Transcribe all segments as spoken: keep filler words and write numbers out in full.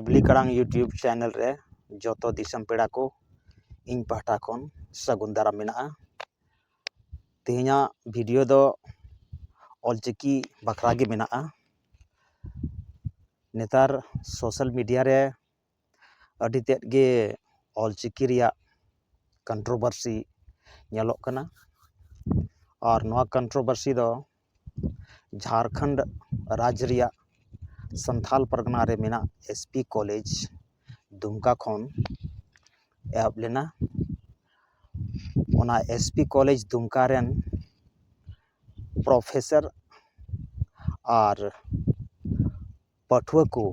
ᱵᱤᱵᱽᱞᱤ ᱠᱟᱲᱟᱝ YouTube channel ᱨᱮ ᱡᱚᱛᱚ ᱫᱤᱥᱚᱢ ᱯᱮᱲᱟ ᱠᱚ ᱤᱧ ᱯᱟᱦᱴᱟ ᱠᱷᱚᱱ ᱥᱟᱹᱜᱩᱱ ᱫᱟᱨᱟᱢ ᱢᱮᱱᱟᱜᱼᱟ᱾ ᱛᱮᱦᱮᱧᱟᱜ ᱵᱷᱤᱰᱤᱭᱳ ᱫᱚ ᱚᱞᱪᱤᱠᱤ ᱵᱟᱠᱷᱨᱟ ᱜᱮ ᱢᱮᱱᱟᱜᱼᱟ᱾ ᱱᱮᱛᱟᱨ ᱥᱳᱥᱟᱞ ᱢᱤᱰᱤᱭᱟ ᱨᱮ ᱟᱹᱰᱤ ᱛᱮᱫ ᱜᱮ ᱚᱞᱪᱤᱠᱤ ᱨᱮᱭᱟᱜ ᱠᱚᱱᱴᱨᱳᱵᱷᱟᱨᱥᱤ ᱧᱮᱞᱚᱜ ᱠᱟᱱᱟ᱾ ᱟᱨ ᱱᱚᱣᱟ ᱠᱚᱱᱴᱨᱳᱵᱷᱟᱨᱥᱤ ᱫᱚ ᱡᱷᱟᱲᱠᱷᱚᱸᱰ ᱨᱟᱡᱽ ᱨᱮᱭᱟᱜ ᱥᱟᱱᱛᱷᱟᱞ ᱯᱟᱨᱜᱟᱱᱟ ᱨᱮ ᱢᱮᱱᱟᱜ ᱮᱥ ᱯᱤ ᱠᱚᱞᱮᱡᱽ ᱫᱩᱢᱠᱟ ᱠᱷᱚᱱ ᱮᱦᱚᱵ ᱞᱮᱱᱟ᱾ ᱚᱱᱟ ᱮᱥ ᱯᱤ ᱠᱚᱞᱮᱡᱽ ᱫᱩᱢᱠᱟ ᱨᱮᱱ ᱯᱨᱚᱯᱷᱮᱥᱚᱨ ᱟᱨ ᱯᱟᱹᱴᱷᱩᱣᱟᱹ ᱠᱚ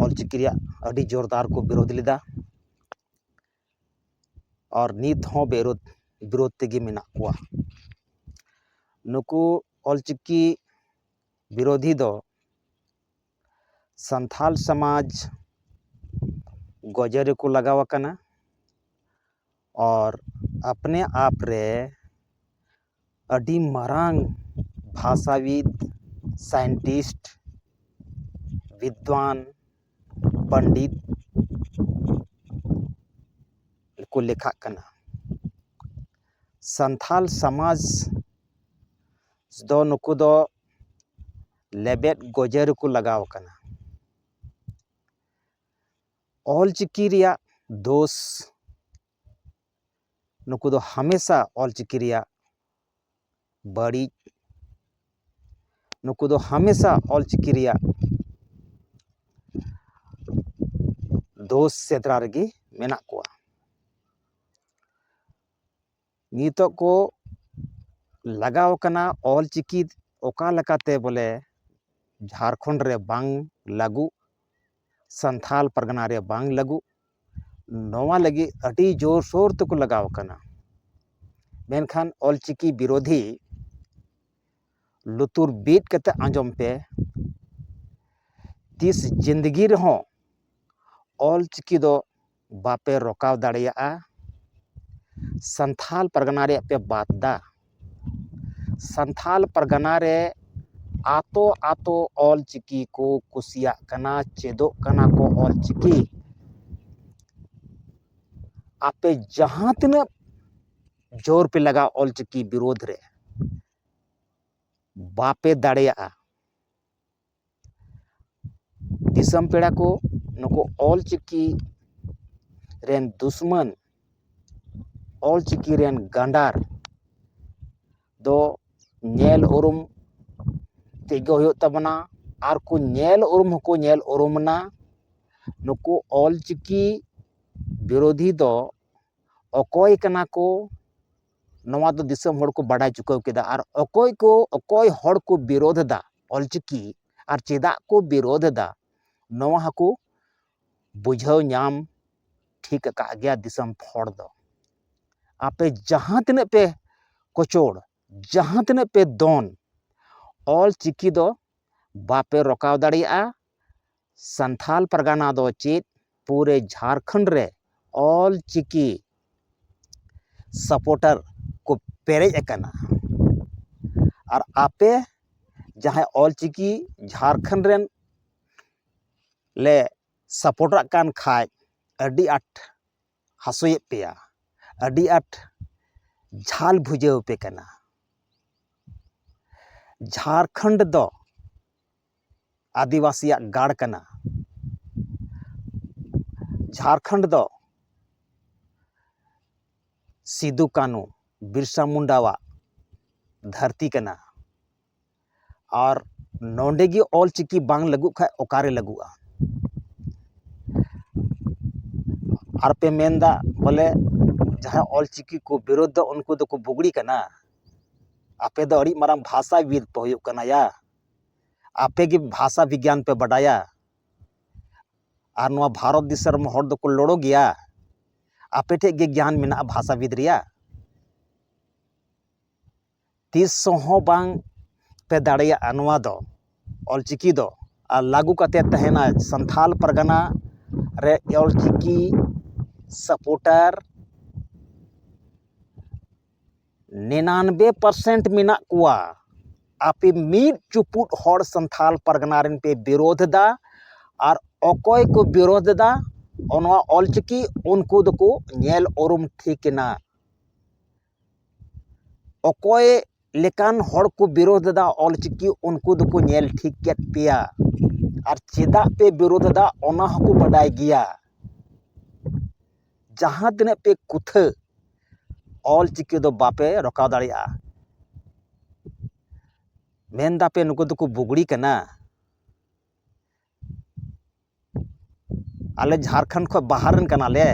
ᱚᱞᱪᱤᱠᱤ ᱨᱮᱭᱟᱜ ᱟᱹᱰᱤ ᱡᱳᱨᱫᱟᱨ ᱠᱚ ᱵᱤᱨᱳᱫ ᱞᱮᱫᱟ᱾ ᱟᱨ ᱱᱤᱛ ᱦᱚᱸ ᱵᱤᱨᱳᱫ, ᱵᱤᱨᱳᱫ ᱛᱮᱜᱮ ᱢᱮᱱᱟᱜ ᱠᱚᱣᱟ᱾ ᱱᱩᱠᱩ ᱚᱞᱪᱤᱠᱤ ᱵᱤᱨᱳᱫᱷᱤ ᱫᱚ ᱥᱟᱱᱛᱷᱟᱞ ᱥᱚᱢᱟᱡᱽ ᱜᱚᱡᱮ ᱨᱮᱠᱚ ᱞᱟᱜᱟᱣ ᱟᱠᱟᱱᱟ᱾ ᱟᱨ ᱟᱯᱱᱮ ᱟᱯ ᱨᱮ ᱟᱹᱰᱤ ᱢᱟᱨᱟᱝ ᱵᱷᱟᱥᱟᱵᱤᱫ, ᱥᱟᱭᱮᱱᱴᱤᱥᱴ, ᱵᱤᱫᱽᱣᱟᱱ, ᱯᱚᱱᱰᱤᱛ ᱠᱚ ᱞᱮᱠᱷᱟᱜ ᱠᱟᱱᱟ᱾ ᱥᱟᱱᱛᱷᱟᱞ ᱥᱚᱢᱟᱡᱽ ᱫᱚ ᱱᱩᱠᱩ ᱫᱚ ᱞᱮᱵᱮᱫ ᱜᱚᱡᱮ ᱨᱮᱠᱚ ᱞᱟᱜᱟᱣ ᱟᱠᱟᱱᱟ᱾ ᱚᱞᱪᱤᱠᱤ ᱨᱮᱭᱟᱜ ᱫᱳᱥ, ᱱᱩᱠᱩ ᱫᱚ ᱦᱟᱢᱮᱥᱟ ᱚᱞᱪᱤᱠᱤ ᱨᱮᱭᱟᱜ ᱵᱟᱹᱲᱤᱡ, ᱱᱩᱠᱩ ᱫᱚ ᱦᱟᱢᱮᱥᱟ ᱚᱞᱪᱤᱠᱤ ᱨᱮᱭᱟᱜ ᱫᱳᱥ ᱥᱮᱸᱫᱽᱨᱟ ᱨᱮᱜᱮ ᱢᱮᱱᱟᱜ ᱠᱚᱣᱟ᱾ ᱱᱤᱛᱚᱜ ᱠᱚ ᱞᱟᱜᱟᱣ ᱠᱟᱱᱟ ᱚᱞᱪᱤᱠᱤ ᱚᱠᱟ ᱞᱮᱠᱟᱛᱮ ᱵᱚᱞᱮ ᱡᱷᱟᱲᱠᱷᱚᱸᱰ ᱨᱮ ᱵᱟᱝ ᱞᱟᱹᱜᱩ, ᱥᱟᱱᱛᱷᱟᱞ ᱯᱟᱨᱜᱟᱱᱟ ᱨᱮ ᱵᱟᱝ ᱞᱟᱹᱜᱩ, ᱱᱚᱣᱟ ᱞᱟᱹᱜᱤᱫ ᱟᱹᱰᱤ ᱡᱳᱨᱥᱳᱨ ᱛᱮᱠᱚ ᱞᱟᱜᱟᱣ ᱠᱟᱱᱟ᱾ ᱢᱮᱱᱠᱷᱟᱱ ᱚᱞᱪᱤᱠᱤ ᱵᱤᱨᱳᱫᱷᱤ ᱞᱩᱛᱩᱨ ᱵᱤᱫ ᱠᱟᱛᱮ ᱟᱸᱡᱚᱢ ᱯᱮ, ᱛᱤᱥ ᱡᱤᱱᱫᱜᱤ ᱨᱮᱦᱚᱸ ᱚᱞᱪᱤᱠᱤ ᱫᱚ ᱵᱟᱯᱮ ᱨᱚᱠᱟᱣ ᱫᱟᱲᱮᱭᱟᱜᱼᱟ᱾ ᱥᱟᱱᱛᱷᱟᱞ ᱯᱟᱨᱜᱟᱱᱟ ᱨᱮᱭᱟᱜ ᱯᱮ ᱵᱟᱫ ᱫᱟ᱾ ᱥᱟᱱᱛᱷᱟᱞ ᱯᱟᱨᱜᱟᱱᱟ ᱨᱮ ᱟᱛᱳ ᱟᱛᱳ ᱚᱞ ᱪᱤᱠᱤ ᱠᱚ ᱠᱩᱥᱤᱭᱟᱜ ᱠᱟᱱᱟ, ᱪᱮᱫᱚᱜ ᱠᱟᱱᱟ ᱠᱚ ᱚᱞ ᱪᱤᱠᱤ᱾ ᱟᱯᱮ ᱡᱟᱦᱟᱸ ᱛᱤᱱᱟᱹᱜ ᱡᱳᱨ ᱯᱮ ᱞᱟᱜᱟᱣ ᱚᱞ ᱪᱤᱠᱤ ᱵᱤᱨᱳᱫᱷ ᱨᱮ, ᱵᱟᱯᱮ ᱫᱟᱲᱮᱭᱟᱜᱼᱟ᱾ ᱫᱤᱥᱚᱢ ᱯᱮᱲᱟ ᱠᱚ, ᱱᱩᱠᱩ ᱚᱞ ᱪᱤᱠᱤ ᱨᱮᱱ ᱫᱩᱥᱢᱟᱱ, ᱚᱞ ᱪᱤᱠᱤ ᱨᱮᱱ ᱜᱟᱸᱰᱟᱨ ᱫᱚ ᱧᱮᱞ ᱩᱨᱩᱢ ᱛᱮᱜᱮ ᱦᱩᱭᱩᱜ ᱛᱟᱵᱚᱱᱟ᱾ ᱟᱨ ᱠᱚ ᱧᱮᱞ ᱩᱨᱩᱢ ᱦᱚᱸᱠᱚ ᱧᱮᱞ ᱩᱨᱩᱢ ᱮᱱᱟ᱾ ᱱᱩᱠᱩ ᱚᱞ ᱪᱤᱠᱤ ᱵᱤᱨᱳᱫᱷᱤ ᱫᱚ ᱚᱠᱚᱭ ᱠᱟᱱᱟ ᱠᱚ, ᱱᱚᱣᱟ ᱫᱚ ᱫᱤᱥᱚᱢ ᱦᱚᱲ ᱠᱚ ᱵᱟᱰᱟᱭ ᱪᱩᱠᱟᱹᱣ ᱠᱮᱫᱟ᱾ ᱟᱨ ᱚᱠᱚᱭ ᱠᱚ, ᱚᱠᱚᱭ ᱦᱚᱲ ᱠᱚ ᱵᱤᱨᱳᱫᱷ ᱮᱫᱟ ᱚᱞ ᱪᱤᱠᱤ, ᱟᱨ ᱪᱮᱫᱟᱜ ᱠᱚ ᱵᱤᱨᱳᱫᱷ ᱮᱫᱟ, ᱱᱚᱣᱟ ᱦᱚᱸᱠᱚ ᱵᱩᱡᱷᱟᱹᱣ ᱧᱟᱢ ᱴᱷᱤᱠ ᱟᱠᱟᱫ ᱜᱮᱭᱟ ᱫᱤᱥᱚᱢ ᱦᱚᱲ ᱫᱚ᱾ ᱟᱯᱮ ᱡᱟᱦᱟᱸ ᱛᱤᱱᱟᱹᱜ ᱯᱮ ᱠᱚᱪᱚᱲ, ᱡᱟᱦᱟᱸ ᱛᱤᱱᱟᱹᱜ ᱯᱮ ᱫᱚᱱ, ᱚᱞ ᱪᱤᱠᱤ ᱫᱚ ᱵᱟᱯᱮ ᱨᱚᱠᱟᱣ ᱫᱟᱲᱮᱭᱟᱜᱼᱟ᱾ ᱥᱟᱱᱛᱷᱟᱞ ᱯᱟᱨᱜᱟᱱᱟ ᱫᱚ ᱪᱮᱫ, ᱯᱩᱨᱟᱹ ᱡᱷᱟᱲᱠᱷᱚᱸᱰ ᱨᱮ ᱚᱞ ᱪᱤᱠᱤ ᱥᱟᱯᱳᱨᱴᱟᱨ ᱠᱚ ᱯᱮᱨᱮᱡ ᱟᱠᱟᱱᱟ᱾ ᱟᱨ ᱟᱯᱮ ᱡᱟᱦᱟᱸᱭ ᱚᱞ ᱪᱤᱠᱤ ᱡᱷᱟᱲᱠᱷᱚᱸᱰ ᱨᱮᱱ ᱞᱮ ᱥᱟᱯᱳᱨᱴᱟᱜ ᱠᱟᱱ ᱠᱷᱟᱡ, ᱟᱹᱰᱤ ᱟᱸᱴ ᱦᱟᱹᱥᱩᱭᱮᱫ ᱯᱮᱭᱟ, ᱟᱹᱰᱤ ᱟᱸᱴ ᱡᱷᱟᱞ ᱵᱩᱡᱷᱟᱹᱣ ᱯᱮ ᱠᱟᱱᱟ᱾ ᱡᱷᱟᱲᱠᱷᱚᱸᱰ ᱫᱚ ᱟᱹᱫᱤᱵᱟᱹᱥᱤᱭᱟᱜ ᱜᱟᱲ ᱠᱟᱱᱟ᱾ ᱡᱷᱟᱲᱠᱷᱚᱸᱰ ᱫᱚ ᱥᱤᱫᱩ ᱠᱟᱹᱱᱩ, ᱵᱤᱨᱥᱟ ᱢᱩᱱᱰᱟᱣᱟᱜ ᱫᱷᱟᱹᱨᱛᱤ ᱠᱟᱱᱟ᱾ ᱟᱨ ᱱᱚᱰᱮ ᱜᱮ ᱚᱞ ᱪᱤᱠᱤ ᱵᱟᱝ ᱞᱟᱹᱜᱩᱜ ᱠᱷᱟᱡ ᱚᱠᱟᱨᱮ ᱞᱟᱹᱜᱩᱜᱼᱟ? ᱟᱨ ᱯᱮ ᱢᱮᱱᱫᱟ ᱵᱚᱞᱮ ᱡᱟᱦᱟᱸᱭ ᱚᱞ ᱪᱤᱠᱤ ᱠᱚ ᱵᱤᱨᱳᱫᱷ ᱫᱚ ᱩᱱᱠᱩ ᱫᱚᱠᱚ ᱵᱩᱜᱲᱤ ᱠᱟᱱᱟ᱾ ᱟᱯᱮ ᱫᱚ ᱟᱹᱰᱤ ᱢᱟᱨᱟᱝ ᱵᱷᱟᱥᱟᱵᱤᱫ ᱯᱮ ᱦᱩᱭᱩᱜ ᱠᱟᱱᱟ ᱭᱟ᱾ ᱟᱯᱮ ᱜᱮ ᱵᱷᱟᱥᱟ ᱵᱤᱜᱽᱜᱟᱱ ᱯᱮ ᱵᱟᱰᱟᱭᱟ᱾ ᱟᱨ ᱱᱚᱣᱟ ᱵᱷᱟᱨᱚᱛ ᱫᱤᱥᱚᱢ ᱨᱮᱱ ᱦᱚᱲ ᱫᱚᱠᱚ ᱞᱚᱲᱚ ᱜᱮᱭᱟ᱾ ᱟᱯᱮ ᱴᱷᱮᱡ ᱜᱮ ᱜᱮᱭᱟᱱ ᱢᱮᱱᱟᱜᱼᱟ ᱵᱷᱟᱥᱟᱵᱤᱫ ᱨᱮᱭᱟᱜ᱾ ᱛᱤᱥ ᱦᱚᱸ ᱵᱟᱝ ᱯᱮ ᱫᱟᱲᱮᱭᱟᱜᱼᱟ ᱱᱚᱣᱟ ᱫᱚ, ᱚᱞ ᱪᱤᱠᱤ ᱫᱚ᱾ ᱟᱨ ᱞᱟᱹᱜᱩ ᱠᱟᱛᱮ ᱛᱟᱦᱮᱱᱟ ᱥᱟᱱᱛᱷᱟᱞ ᱯᱟᱨᱜᱟᱱᱟ ᱨᱮ ᱚᱞ ᱪᱤᱠᱤ ᱥᱟᱯᱳᱨᱴᱟᱨ ᱱᱤᱱᱟᱱᱵᱮ ᱯᱟᱨᱥᱮᱱᱴ ᱢᱮᱱᱟᱜ ᱠᱚᱣᱟ᱾ ᱟᱯᱮ ᱢᱤᱫ ᱪᱩᱯᱩᱫ ᱦᱚᱲ ᱥᱟᱱᱛᱟᱞ ᱯᱟᱨᱜᱟᱱᱟ ᱨᱮᱱ ᱯᱮ ᱵᱤᱨᱳᱫᱷ ᱮᱫᱟ᱾ ᱟᱨ ᱚᱠᱚᱭ ᱠᱚ ᱵᱤᱨᱳᱫᱷ ᱮᱫᱟ ᱱᱚᱣᱟ ᱚᱞᱪᱤᱠᱤ, ᱩᱱᱠᱩ ᱫᱚᱠᱚ ᱧᱮᱞ ᱩᱨᱩᱢ ᱴᱷᱤᱠ ᱮᱱᱟ᱾ ᱚᱠᱚᱭ ᱞᱮᱠᱟᱱ ᱦᱚᱲ ᱠᱚ ᱵᱤᱨᱳᱫᱷ ᱮᱫᱟ ᱚᱞᱪᱤᱠᱤ, ᱩᱱᱠᱩ ᱫᱚᱠᱚ ᱧᱮᱞ ᱴᱷᱤᱠ ᱠᱮᱫ ᱯᱮᱭᱟ᱾ ᱟᱨ ᱪᱮᱫᱟᱜ ᱯᱮ ᱵᱤᱨᱳᱫᱷ ᱮᱫᱟ ᱚᱱᱟ ᱦᱚᱸᱠᱚ ᱵᱟᱰᱟᱭ ᱜᱮᱭᱟ᱾ ᱡᱟᱦᱟᱸ ᱛᱤᱱᱟᱹᱜ ᱯᱮ ᱠᱩᱛᱷᱟᱹ, ᱚᱞᱪᱤᱠᱤ ᱫᱚ ᱵᱟᱯᱮ ᱨᱚᱠᱟᱣ ᱫᱟᱲᱮᱭᱟᱜᱼᱟ᱾ ᱢᱮᱱ ᱫᱟᱯᱮ ᱱᱩᱠᱩ ᱫᱚᱠᱚ ᱵᱩᱜᱲᱤ ᱠᱟᱱᱟ᱾ ᱟᱞᱮ ᱡᱷᱟᱲᱠᱷᱚᱸᱰ ᱠᱷᱚᱱ ᱵᱟᱦᱟᱨ ᱨᱮᱱ ᱠᱟᱱᱟᱞᱮ᱾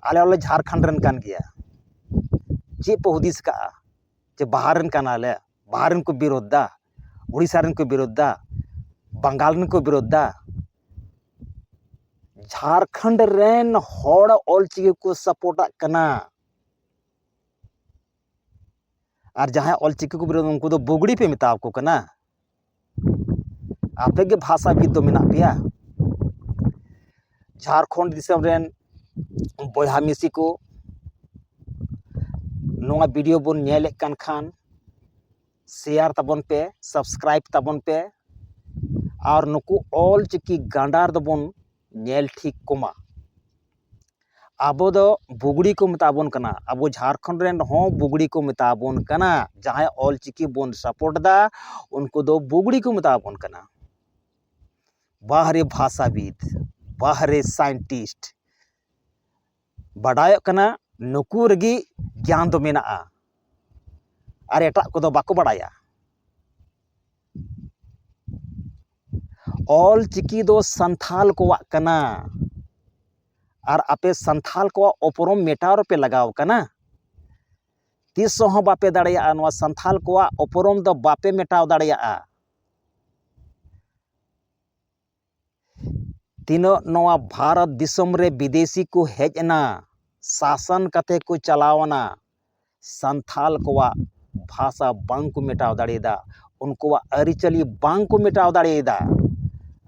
ᱟᱞᱮ ᱦᱚᱸᱞᱮ ᱡᱷᱟᱲᱠᱷᱚᱸᱰ ᱨᱮᱱ ᱠᱟᱱ ᱜᱮᱭᱟ᱾ ᱪᱮᱫ ᱯᱮ ᱦᱩᱫᱤᱥ ᱠᱟᱜᱼᱟ ᱡᱮ ᱵᱟᱦᱟᱨ ᱨᱮᱱ ᱠᱟᱱᱟᱞᱮ? ᱵᱟᱦᱟᱨ ᱨᱮᱱ ᱠᱚ ᱵᱤᱨᱳᱫᱷ ᱫᱟ, ᱩᱲᱤᱥᱥᱟ ᱨᱮᱱ ᱠᱚ ᱵᱤᱨᱳᱫᱷ ᱫᱟ, ᱵᱟᱝᱜᱟᱞ ᱨᱮᱱ ᱠᱚ ᱵᱤᱨᱳᱫᱷ ᱫᱟ᱾ ᱡᱷᱟᱲᱠᱷᱚᱸᱰ ᱨᱮᱱ ᱦᱚᱲ ᱚᱞᱪᱤᱠᱤ ᱠᱚ ᱥᱟᱯᱳᱨᱴᱟᱜ ᱠᱟᱱᱟ᱾ ᱟᱨ ᱡᱟᱦᱟᱸᱭ ᱚᱞᱪᱤᱠᱤ ᱠᱚ ᱵᱤᱨᱳᱫᱷ, ᱩᱱᱠᱩ ᱫᱚ ᱵᱩᱜᱲᱤ ᱯᱮ ᱢᱮᱛᱟ ᱟᱠᱚ ᱠᱟᱱᱟ᱾ ᱟᱯᱮ ᱜᱮ ᱵᱷᱟᱥᱟᱵᱤᱫ ᱫᱚ ᱢᱮᱱᱟᱜ ᱯᱮᱭᱟ᱾ ᱡᱷᱟᱲᱠᱷᱚᱸᱰ ᱫᱤᱥᱚᱢ ᱨᱮᱱ ᱵᱚᱭᱦᱟ ᱢᱤᱥᱤ ᱠᱚ, ᱱᱚᱣᱟ ᱵᱷᱤᱰᱤᱭᱳ ᱵᱚᱱ ᱧᱮᱞᱮᱫ ᱠᱟᱱ ᱠᱷᱟᱱ ᱥᱮᱭᱟᱨ ᱛᱟᱵᱚᱱ ᱯᱮ, ᱥᱟᱵᱥᱠᱨᱟᱭᱤᱵ ᱛᱟᱵᱚᱱ ᱯᱮ, ᱟᱨ ᱱᱩᱠᱩ ᱚᱞ ᱪᱤᱠᱤ ᱜᱟᱸᱰᱟᱨ ᱫᱚᱵᱚᱱ ᱧᱮᱞ ᱴᱷᱤᱠ ᱠᱚᱢᱟ᱾ ᱟᱵᱚ ᱫᱚ ᱵᱩᱜᱲᱤ ᱠᱚ ᱢᱮᱛᱟ ᱵᱚᱱ ᱠᱟᱱᱟ, ᱟᱵᱚ ᱡᱷᱟᱲᱠᱷᱚᱸᱰ ᱨᱮᱱ ᱦᱚᱸ ᱵᱩᱜᱲᱤ ᱠᱚ ᱢᱮᱛᱟ ᱵᱚᱱ ᱠᱟᱱᱟ᱾ ᱡᱟᱦᱟᱸᱭ ᱚᱞ ᱪᱤᱠᱤ ᱵᱚᱱ ᱥᱟᱯᱳᱨᱴ ᱮᱫᱟ, ᱩᱱᱠᱩ ᱫᱚ ᱵᱩᱜᱲᱤ ᱠᱚ ᱢᱮᱛᱟ ᱵᱚᱱ ᱠᱟᱱᱟ᱾ ᱵᱟᱦᱨᱮ ᱵᱷᱟᱥᱟᱵᱤᱫ, ᱵᱟᱦᱨᱮ ᱥᱟᱭᱮᱱᱴᱤᱥᱴ, ᱵᱟᱰᱟᱭᱚᱜ ᱠᱟᱱᱟ ᱱᱩᱠᱩ ᱨᱮᱜᱮ ᱜᱮᱭᱟᱱ ᱫᱚ ᱢᱮᱱᱟᱜᱼᱟ, ᱟᱨ ᱮᱴᱟᱜ ᱠᱚᱫᱚ ᱵᱟᱠᱚ ᱵᱟᱲᱟᱭᱟ᱾ ᱚᱞ ᱪᱤᱠᱤ ᱫᱚ ᱥᱟᱱᱛᱷᱟᱞ ᱠᱚᱣᱟᱜ ᱠᱟᱱᱟ, ᱟᱨ ᱟᱯᱮ ᱥᱟᱱᱛᱷᱟᱞ ᱠᱚᱣᱟᱜ ᱩᱯᱨᱩᱢ ᱢᱮᱴᱟᱣ ᱨᱮᱯᱮ ᱞᱟᱜᱟᱣ ᱠᱟᱱᱟ᱾ ᱛᱤᱥ ᱦᱚᱸ ᱵᱟᱯᱮ ᱫᱟᱲᱮᱭᱟᱜᱼᱟ, ᱱᱚᱣᱟ ᱥᱟᱱᱛᱷᱟᱞ ᱠᱚᱣᱟᱜ ᱩᱯᱨᱩᱢ ᱫᱚ ᱵᱟᱯᱮ ᱢᱮᱴᱟᱣ ᱫᱟᱲᱮᱭᱟᱜᱼᱟ᱾ ᱛᱤᱱᱟᱹᱜ ᱱᱚᱣᱟ ᱵᱷᱟᱨᱚᱛ ᱫᱤᱥᱚᱢ ᱨᱮ ᱵᱤᱫᱮᱥᱤ ᱠᱚ ᱦᱮᱡ ᱮᱱᱟ, ᱥᱟᱥᱚᱱ ᱠᱟᱛᱮ ᱠᱚ ᱪᱟᱞᱟᱣ ᱮᱱᱟ, ᱥᱟᱱᱛᱷᱟᱞ ᱠᱚᱣᱟᱜ ᱵᱷᱟᱥᱟ ᱵᱟᱝ ᱠᱚ ᱢᱮᱴᱟᱣ ᱫᱟᱲᱮᱭᱟᱫᱟ, ᱩᱱᱠᱩᱣᱟᱜ ᱟᱹᱨᱤᱪᱟᱹᱞᱤ ᱵᱟᱝ ᱠᱚ ᱢᱮᱴᱟᱣ ᱫᱟᱲᱮᱭᱟᱫᱟ᱾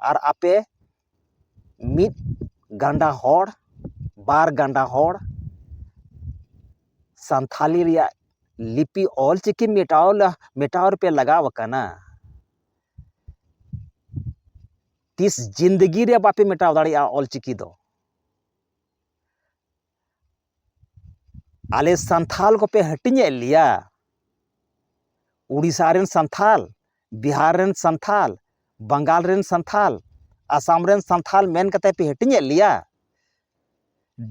ᱟᱨ ᱟᱯᱮ ᱢᱤᱫ ᱜᱟᱸᱰᱟ ᱦᱚᱲ, ᱵᱟᱨ ᱜᱟᱸᱰᱟ ᱦᱚᱲ ᱥᱟᱱᱛᱷᱟᱞᱤ ᱨᱮᱭᱟᱜ ᱞᱤᱯᱤ ᱚᱞ ᱪᱤᱠᱤ ᱢᱮᱴᱟᱣ ᱞᱟ-, ᱢᱮᱴᱟᱣ ᱨᱮᱯᱮ ᱞᱟᱜᱟᱣ ᱟᱠᱟᱱᱟ, ᱛᱤᱥ ᱡᱤᱱᱫᱮᱜᱤ ᱨᱮ ᱵᱟᱯᱮ ᱢᱮᱴᱟᱣ ᱫᱟᱲᱮᱭᱟᱜᱼᱟ ᱚᱞ ᱪᱤᱠᱤ ᱫᱚ᱾ ᱟᱞᱮ ᱥᱟᱱᱛᱷᱟᱞ ᱠᱚᱯᱮ ᱦᱟᱹᱴᱤᱧᱮᱫ ᱞᱮᱭᱟ᱾ ᱩᱲᱤᱥᱥᱟ ᱨᱮᱱ ᱥᱟᱱᱛᱷᱟᱞ, ᱵᱤᱦᱟᱨ ᱨᱮᱱ ᱥᱟᱱᱛᱷᱟᱞ, ᱵᱟᱝᱜᱟᱞ ᱨᱮᱱ ᱥᱟᱱᱛᱷᱟᱞ, ᱟᱥᱟᱢ ᱨᱮᱱ ᱥᱟᱱᱛᱷᱟᱞ ᱢᱮᱱ ᱠᱟᱛᱮ ᱯᱮ ᱦᱟᱹᱴᱤᱧᱮᱫ ᱞᱮᱭᱟ᱾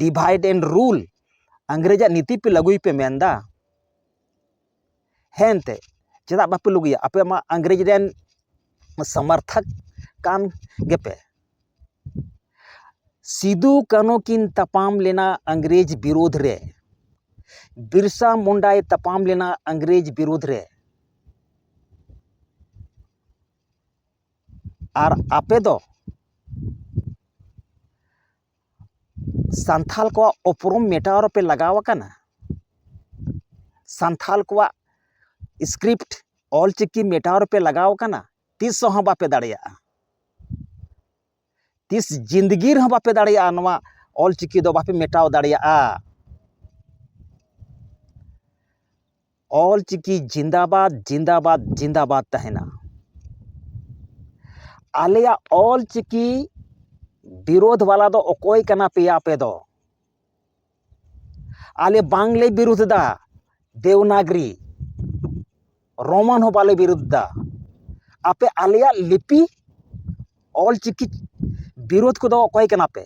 Divide and rule, ᱟᱝᱜᱽᱨᱮᱡᱟᱜ ᱱᱤᱛᱤ ᱯᱮ ᱞᱟᱹᱜᱩᱭ ᱯᱮ ᱢᱮᱱᱫᱟ᱾ ᱦᱮᱸ ᱮᱱᱛᱮ, ᱪᱮᱫᱟᱜ ᱵᱟᱯᱮ ᱞᱟᱹᱜᱩᱭᱟ? ᱟᱯᱮ ᱢᱟ ᱟᱝᱜᱽᱨᱮᱡᱽ ᱨᱮᱱ ᱥᱚᱢᱚᱨᱛᱷᱚᱠ ᱠᱟᱱ ᱜᱮᱯᱮ᱾ ᱥᱤᱫᱩ ᱠᱟᱹᱱᱦᱩ ᱠᱤᱱ ᱛᱟᱯᱟᱢ ᱞᱮᱱᱟ ᱟᱝᱜᱽᱨᱮᱡᱽ ᱵᱤᱨᱩᱫᱷ ᱨᱮ, ᱵᱤᱨᱥᱟ ᱢᱩᱱᱰᱟᱭ ᱛᱟᱯᱟᱢ ᱞᱮᱱᱟ ᱟᱝᱜᱽᱨᱮᱡᱽ ᱵᱤᱨᱩᱫᱷ ᱨᱮ, ᱟᱨ ᱟᱯᱮ ᱫᱚ ᱥᱟᱱᱛᱷᱟᱞ ᱠᱚᱣᱟᱜ ᱩᱯᱨᱩᱢ ᱢᱮᱴᱟᱣ ᱨᱮᱯᱮ ᱞᱟᱜᱟᱣ ᱟᱠᱟᱱᱟ᱾ ᱥᱟᱱᱛᱷᱟᱞ ᱠᱚᱣᱟᱜ script, ᱚᱞ ᱪᱤᱠᱤ ᱢᱮᱴᱟᱣ ᱨᱮᱯᱮ ᱞᱟᱜᱟᱣ ᱟᱠᱟᱱᱟ᱾ ᱛᱤᱥ ᱦᱚᱸ ᱵᱟᱯᱮ ᱫᱟᱲᱮᱭᱟᱜᱼᱟ᱾ ᱛᱤᱥ ᱡᱤᱱᱫᱮᱜᱤ ᱨᱮᱦᱚᱸ ᱵᱟᱯᱮ ᱫᱟᱲᱮᱭᱟᱜᱼᱟ ᱱᱚᱣᱟ ᱚᱞ ᱪᱤᱠᱤ ᱫᱚ ᱵᱟᱯᱮ ᱢᱮᱴᱟᱣ ᱫᱟᱲᱮᱭᱟᱜᱼᱟ᱾ ᱚᱞ ᱪᱤᱠᱤ ᱡᱤᱱᱫᱟᱵᱟᱫ, ᱡᱤᱱᱫᱟᱵᱟᱫ, ᱡᱤᱱᱫᱟᱵᱟᱫ ᱛᱟᱦᱮᱱᱟ᱾ ᱟᱞᱮᱭᱟᱜ ᱚᱞ ᱪᱤᱠᱤ ᱵᱤᱨᱳᱫᱷ ᱵᱟᱞᱟ ᱫᱚ ᱚᱠᱚᱭ ᱠᱟᱱᱟ ᱯᱮᱭᱟ ᱟᱯᱮ ᱫᱚ? ᱟᱞᱮ ᱵᱟᱝᱞᱮ ᱵᱤᱨᱩᱫᱷ ᱮᱫᱟ ᱫᱮᱣᱱᱟᱜᱽᱨᱤ, ᱨᱳᱢᱟᱱ ᱦᱚᱸ ᱵᱟᱞᱮ ᱵᱤᱨᱩᱫᱷ ᱮᱫᱟ᱾ ᱟᱯᱮ ᱟᱞᱮᱭᱟᱜ ᱞᱤᱯᱤ ᱚᱞ ᱪᱤᱠᱤ ᱵᱤᱨᱳᱫᱷ ᱠᱚᱫᱚ ᱚᱠᱚᱭ ᱠᱟᱱᱟ ᱯᱮ?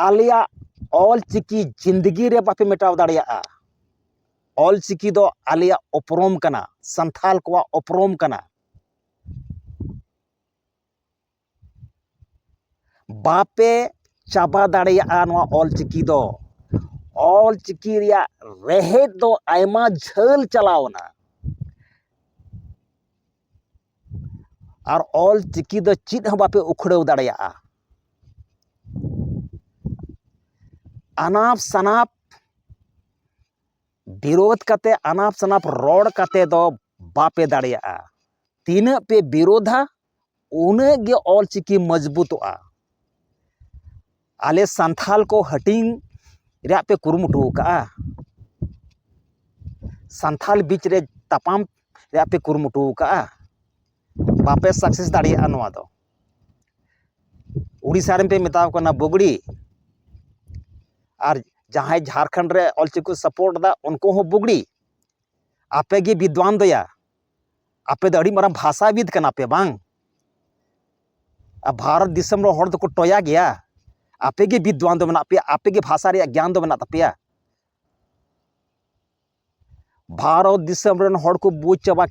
ᱟᱞᱮᱭᱟᱜ ᱚᱞ ᱪᱤᱠᱤ ᱡᱤᱱᱫᱮᱜᱤ ᱨᱮ ᱵᱟᱯᱮ ᱢᱮᱴᱟᱣ ᱫᱟᱲᱮᱭᱟᱜᱼᱟ᱾ ᱚᱞ ᱪᱤᱠᱤ ᱫᱚ ᱟᱞᱮᱭᱟᱜ ᱩᱯᱨᱩᱢ ᱠᱟᱱᱟ, ᱥᱟᱱᱛᱷᱟᱞ ᱠᱚᱣᱟᱜ ᱩᱯᱨᱩᱢ ᱠᱟᱱᱟ᱾ ᱵᱟᱯᱮ ᱪᱟᱵᱟ ᱫᱟᱲᱮᱭᱟᱜᱼᱟ ᱱᱚᱣᱟ ᱚᱞ ᱪᱤᱠᱤ ᱫᱚ᱾ ᱚᱞ ᱪᱤᱠᱤ ᱨᱮᱭᱟᱜ ᱨᱮᱦᱮᱫ ᱫᱚ ᱟᱭᱢᱟ ᱡᱷᱟᱹᱞ ᱪᱟᱞᱟᱣ ᱮᱱᱟ᱾ ᱟᱨ ᱚᱞ ᱪᱤᱠᱤ ᱫᱚ ᱪᱮᱫ ᱦᱚᱸ ᱵᱟᱯᱮ ᱩᱠᱷᱲᱟᱹᱣ ᱫᱟᱲᱮᱭᱟᱜᱼᱟ᱾ ᱟᱱᱟᱯ ᱥᱟᱱᱟᱯ ᱵᱤᱨᱳᱫᱷ ᱠᱟᱛᱮ, ᱟᱱᱟᱯ ᱥᱟᱱᱟᱯ ᱨᱚᱲ ᱠᱟᱛᱮ ᱫᱚ ᱵᱟᱯᱮ ᱫᱟᱲᱮᱭᱟᱜᱼᱟ᱾ ᱛᱤᱱᱟᱹᱜ ᱯᱮ ᱵᱤᱨᱳᱫᱷᱟ, ᱩᱱᱟᱹᱜ ᱜᱮ ᱚᱞ ᱪᱤᱠᱤ ᱢᱚᱡᱽᱵᱩᱛᱚᱜᱼᱟ᱾ ᱟᱞᱮ ᱥᱟᱱᱛᱷᱟᱞ ᱠᱚ ᱦᱟᱹᱴᱤᱧ ᱨᱮᱭᱟᱜ ᱯᱮ ᱠᱩᱨᱩᱢᱩᱴᱩ ᱟᱠᱟᱫᱼᱟ? ᱥᱟᱱᱛᱟᱲ ᱵᱤᱪ ᱨᱮ ᱛᱟᱯᱟᱢ ᱨᱮᱭᱟᱜ ᱯᱮ ᱠᱩᱨᱩᱢᱩᱴᱩ ᱟᱠᱟᱫᱼᱟ? ᱵᱟᱯᱮ ᱥᱟᱠᱥᱮᱥ ᱫᱟᱲᱮᱭᱟᱜᱼᱟ ᱱᱚᱣᱟ ᱫᱚ᱾ ᱩᱲᱤᱥᱥᱟ ᱨᱮᱱ ᱯᱮ ᱢᱮᱛᱟᱣ ᱠᱟᱱᱟ ᱵᱩᱜᱲᱤ, ᱟᱨ ᱡᱟᱦᱟᱸᱭ ᱡᱷᱟᱲᱠᱷᱚᱸᱰ ᱨᱮ ᱚᱞᱪᱤᱠᱤ ᱠᱚ ᱥᱟᱯᱳᱨᱴ ᱮᱫᱟ ᱩᱱᱠᱩ ᱦᱚᱸ ᱵᱩᱜᱲᱤ᱾ ᱟᱯᱮ ᱜᱮ ᱵᱤᱫᱽᱣᱟᱱ ᱫᱚᱭᱟ, ᱟᱯᱮ ᱫᱚ ᱟᱹᱰᱤ ᱢᱟᱨᱟᱝ ᱵᱷᱟᱥᱟᱵᱤᱫ ᱠᱟᱱᱟ ᱯᱮ ᱵᱟᱝ? ᱟᱨ ᱵᱷᱟᱨᱚᱛ ᱫᱤᱥᱚᱢ ᱨᱮ ᱦᱚᱲ ᱫᱚᱠᱚ ᱴᱚᱭᱟ ᱜᱮᱭᱟ᱾ ᱟᱯᱮ ᱜᱮ ᱵᱤᱫᱽᱣᱟᱱ ᱫᱚ ᱢᱮᱱᱟᱜ ᱯᱮᱭᱟ, ᱟᱯᱮ ᱜᱮ ᱵᱷᱟᱥᱟ ᱨᱮᱭᱟᱜ ᱜᱮᱭᱟᱱ ᱫᱚ ᱢᱮᱱᱟᱜ ᱛᱟᱯᱮᱭᱟ᱾ ᱵᱷᱟᱨᱚᱛ ᱫᱤᱥᱚᱢ ᱨᱮᱱ ᱦᱚᱲ ᱠᱚ ᱵᱩᱡᱽ ᱪᱟᱵᱟ